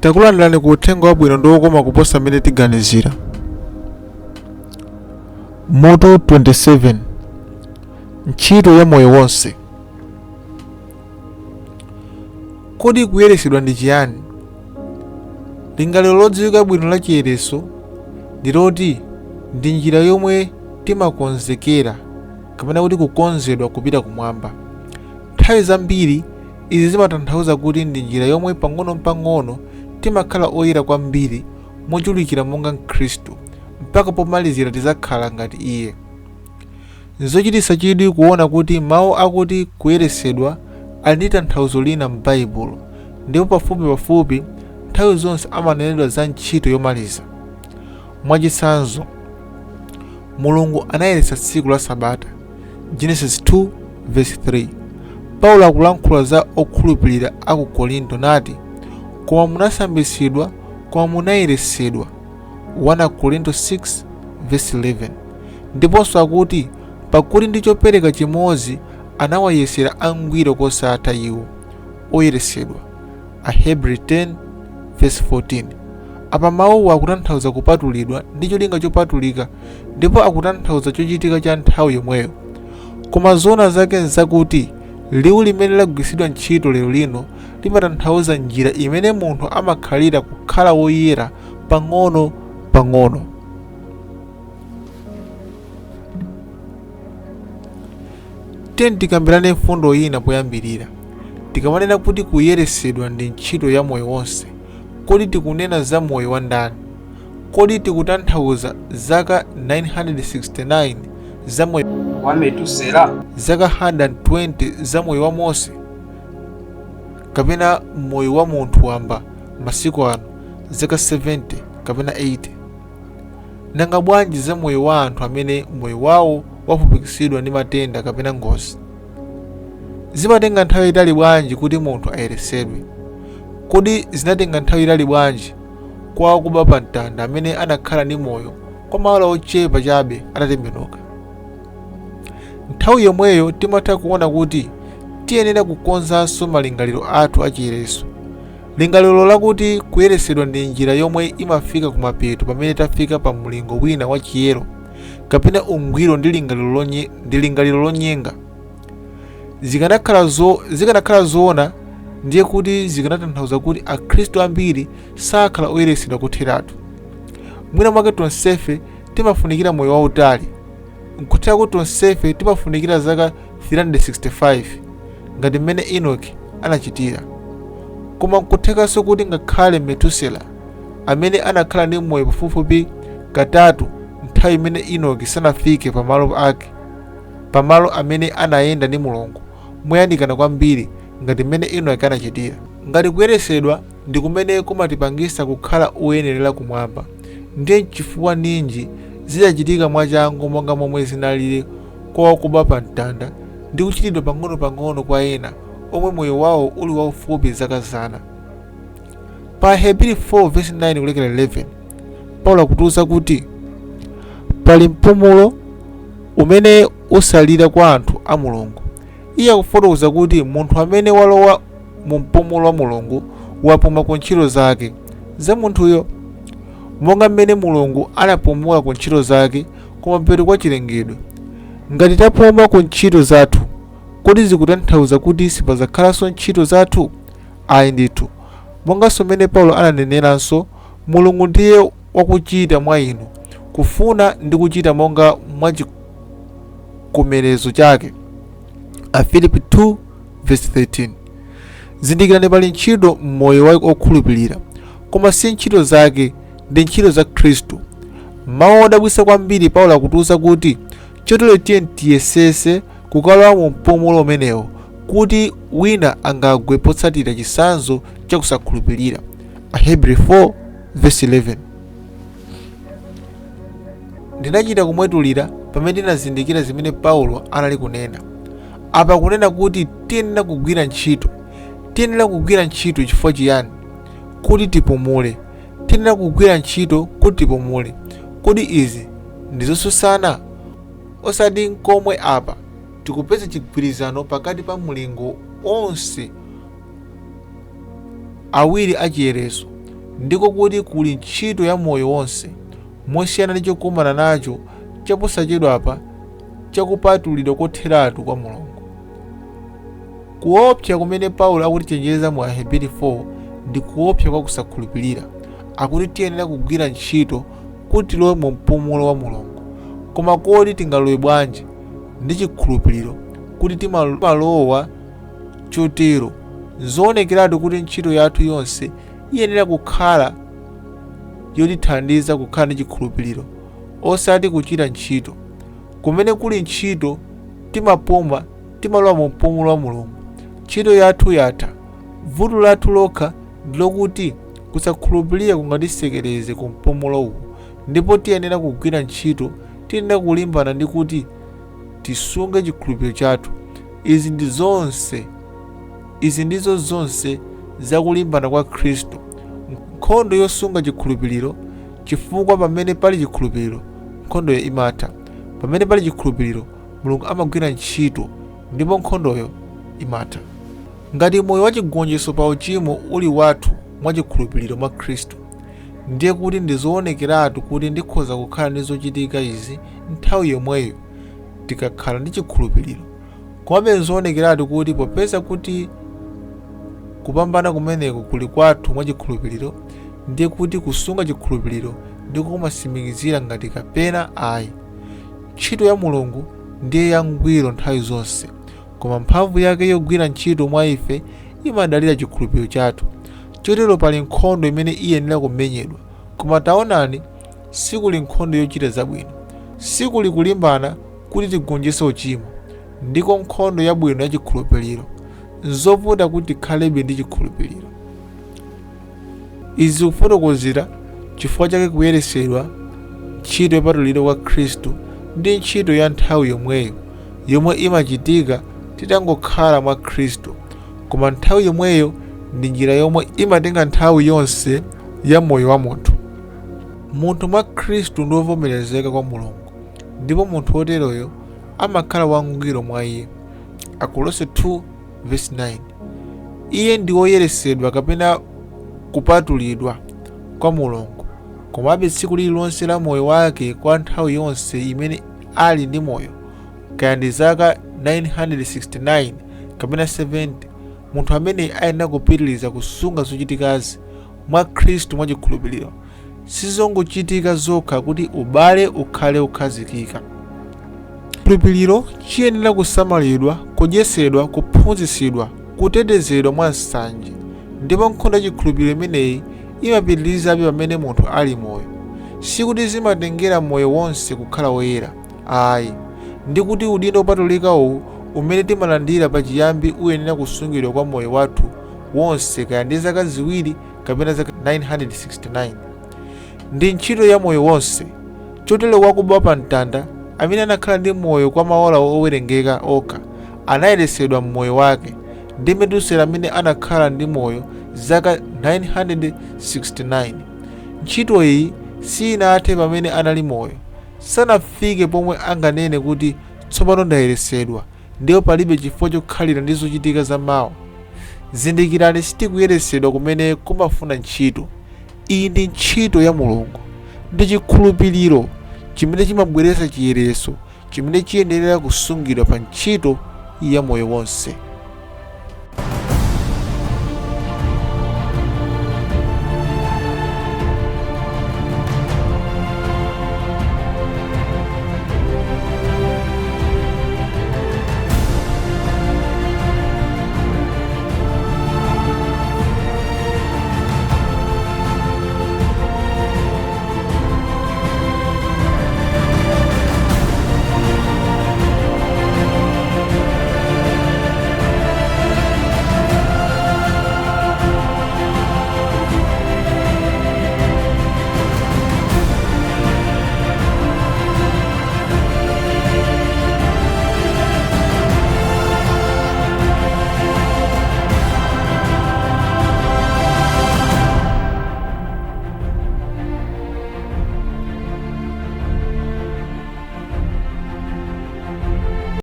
Takulandirani ku uthenga wabwino ndi wokoma kuposa mmene tiganizira. Mutu 27. Ntchito ya moyo wonse. Kodi kuyeretsedwa ndi chiyani? Lingaliro lodziwika bwino la chiyeretso ndi loti ndi njira yomwe timakonzekera kapena kuti kukonzedwa kupita kumwamba. Nthawi zambiri izi zimatanthauza kuti ndi njira yomwe pang'onompang'ono timakhala oyera kwambiri mochulukira monga Mkhristu mpaka pomalizira tidzakhala ngati iye. N'zochititsa chidwi kuona kuti mawu akuti kuyeretsedwa ali ndi tanthauzo lina m'Baibulo ndipo pafupipafupi nthawi zonse amanenedwa za ntchito yomaliza. Mwachitsanzo, Mulungu anayeretsa tsiku la Sabata. Genesis 2:3. Paulo akulankhula za okhulupirira a ku Korinto nati, Koma munasambitsidwa, koma munayeretsedwa. 1 Akorinto 6:11. Ndiponso akuti, Pakuti ndi chopereka chimodzi anawayesera angwiro kosatha iwo oyeretsedwa. Ahebri 10:14. Apa mawuwa akutanthauza kupatulidwa ndi cholinga chopatulika ndipo akutanthauza chochitika cha nthawi yomweyo. Koma zoona zake n'zakuti liwu limene lagwiritsidwa ntchito lero lino limatanthauza njira imene munthu amakhalira kukhala woyera pang'ono pang'ono. Tiyeni tikambirane mfundo ina poyambirira. Tikamanena kuti kuyeretsedwa ndi ntchito ya moyo wonse, kodi tikunena za moyo wa ndani? Kodi tikutanthauza zaka 969 za moyo wa Metusela? Zaka 120 za moyo wa Mose? Kapena moyo wa munthu wamba masiku ano, zaka 70 kapena 80? Nanga bwanji za moyo wa anthu amene moyo wawo wafupikitsidwa ndi matenda kapena ngozi? Zimatenga nthawi yaitali bwanji kuti munthu ayeretsedwe? Kodi zinatenga nthawi yaitali bwanji kwa wakuba pa mtanda amene anakhala ndi moyo kwa maola ochepa chabe atatembenuka? Nthawi yomweyo timatha kuona kuti tiyenera kukonzanso malingaliro athu a chiyeretso. Lingaliro lakuti kuyeretsedwa ndi njira yomwe imafika kumapeto pamene tafika pa mlingo wina wa chiyero kapena ungwiro ndi lingaliro lonyenga. Zikanakhala zoona ndiye kuti zikanatanthauza kuti Akhristu ambiri sakhala oyeretsedwa kotheratu. Mwina mwake tonsefe timafunikira moyo wautali. Nkutheka kuti tonsefe timafunikira zaka 365 ngati mmene Enoki anachitira. Koma nkuthekanso kuti ngakhale Metusela, amene anakhala ndi moyo pafupifupi katatu nthawi imene Enoki sanafike pamalo ake, pamalo amene anayenda ndi Mulungu moyandikana kwambiri ngati mmene Enoki anachitira. Ngati kuyeretsedwa ndi kumene kumatipangitsa kukhala oyenerera kumwamba, ndiye nchifukwa ninji zidachitika mwachangu monga momwe zinalili kwa wakuba pa mtanda ndi kuchitidwa pang'onopang'ono kwa ena omwe moyo wawo uli waufupi zaka zana? Pa Aheberi 4:9 kulekera 11, Paulo akutiuza kuti pali mpumulo umene usalira kwa anthu a Mulungu. Iye akufotokoza kuti munthu amene walowa mu mpumulo wa Mulungu wapuma ku ntchito zake za munthuyo, monga mmene Mulungu anapumula ku ntchito zake kumapeto kwa chilengedwe. Ngati tapuma ku ntchito zathu, kodi zikutanthauza kuti sipadzakhalanso ntchito zathu? Ayi ndithu. Monganso mmene Paulo ananeneranso, Mulungu ndiye wakuchita mwa inu, kufuna ndi kuchita monga mwa chikomerezo chake. Afilipi 2:13. Zindikirani pali ntchito m'moyo wa okhulupirira, koma si ntchito zake, ndi ntchito za Khristu. Mawu odabwitsa kwambiri Paulo akutiuza kuti chotero tiye tiyesetse kukalowa mu mpumulo umenewo kuti wina angagwe potsatira chitsanzo cha kusakhulupirira. Ahebri 4:11. Ndinachita kumwetulira pamene ndinazindikira zimene Paulo anali kunena. Apa akunena kuti tiyenera kugwira ntchito. Tiyenera kugwira ntchito chifukwa chiyani? Kuti tipumule. Tiyenera kugwira ntchito kuti tipumule. Kodi izi ndi zotsutsana? Osati nkomwe apa tikupeza chigwirizano pakati pa mlingo onse awiri a chiyeretso. Ndiko kuti kuli ntchito ya moyo wonse, mosiyana ndi chokumana nacho chaposachedwapa chakupatulidwa kotheratu kwa Mulungu. Kuopsa kumene Paulo akutichenjeza mu Aheberi 4 ndi kuopsa kwa kusakhulupirira. Akuti tiyenera kugwira ntchito kuti tilowe mu mpumulo wa Mulungu. Koma kodi tingalowe bwanji ndi chikhulupiriro kuti timalowa chotero? Nzoonekeratu kuti ntchito yathu yonse iyenera kukhala yotithandiza kukhala ndi chikhulupiriro, osati kuchita ntchito. Kumene kuli ntchito timapuma, timalowa mu mpumulo wa Mulungu. Ntchito yathu yatha. Vuto lathu lokha ndi lokuti kusakhulupirira kungatitsekereze ku mpumulo uwu, ndipo tiyenera kugwira ntchito, tiyenera kulimbana ndi kuti tisunge chikhulupiriro chathu. Izi ndizo zonse zakulimbana kwa Khristu, nkhondo yosunga chikhulupiriro, chifukwa pamene pali chikhulupiriro nkhondoyo imatha. Pamene pali chikhulupiriro Mulungu amagwira ntchito ndipo nkhondoyo imatha. Ngati moyo wachigonjetso pa uchimo uli wathu mwachikhulupiriro mwa Khristu, ndiye kuti ndizoonekeratu kuti ndikhoza kukhala ndi zochitika izi nthawi yomweyo tikakhala ndi chikhulupiriro. Komabe nzoonekeratu kuti popeza kuti kupambana kumeneko kuli kwathu mwachikhulupiriro, ndiye kuti kusunga chikhulupiriro ndiko kumatsimikizira ngati kapena ayi. Ntchito ya Mulungu ndiye yangwiro nthawi zonse, koma mphamvu yake yogwira ntchito mwa ife imadalira chikhulupiriro chathu. Chotero pali nkhondo imene iyenera kumenyedwa. Koma taonani, sikuli nkhondo yochita zabwino, sikuli kulimbana kuti tigonjetse uchimo. Ndiko nkhondo yabwino ya chikhulupiriro. Nzovuta kuti tikhalebe ndi chikhulupiriro. Izi zikufotokozera chifukwa chake kuyeretsedwa, ntchito yopatulidwa kwa Khristu, ndi ntchito ya nthawi yomweyo yomwe imachitika titangokhala mwa Khristu, koma nthawi yomweyo ndi njira yomwe imatenga nthawi yonse ya moyo wa munthu. Munthu mwa Khristu ndi wovomerezeka kwa Mulungu, ndipo munthu woteroyo amakhala wangwiro mwa iye. Akolose 2:9. Iye ndi woyeretsedwa kapena kupatulidwa kwa Mulungu, komabe tsiku lililonse la moyo wake kwa nthawi yonse imene ali ndi moyo, kaya ndi zaka 969 kapena 70, munthu amene ayenera kupitiriza kusunga zochitikazi mwa Khristu mwachikhulupiriro. Sizongochitika zokha kuti ubale ukhale ukhazikika. Chikhulupiriro chiyenera kusamalidwa, kudyetsedwa, kuphunzitsidwa, kutetezedwa mwa nsanje, ndipo nkhondo ya chikhulupiriro imeneyi imapitirizabe pamene munthu ali moyo. Sikuti zimatengera moyo wonse kukhala woyera, ayi. Ndikuti udindo wopatulika uwu umene timalandira pachiyambi uyenera kusungidwa kwa moyo wathu wonse, kaya ndi zaka 2 kapena zaka 969. Ndi ntchito ya moyo wonse. Chotero wakuba pa mtanda amene anakhala ndi moyo kwa maola owerengeka okha anayeretsedwa mmoyo wake ndi Metusela amene anakhala ndi moyo zaka 969. Ntchito iyi sinathe pamene anali moyo. Sanafike pomwe anganene kuti tsopano ndayeretsedwa ndipo palibe chifukwa chokhalira ndi zochitika za mawa. Zindikirani, sitikuyeretsedwa kumene kumafuna ntchito. Iyi ndi ntchito ya Mulungu. Ndi chikhulupiriro chimene chimabweretsa chiyeretso chimene chiyenera kusungidwa pa ntchito ya moyo wonse.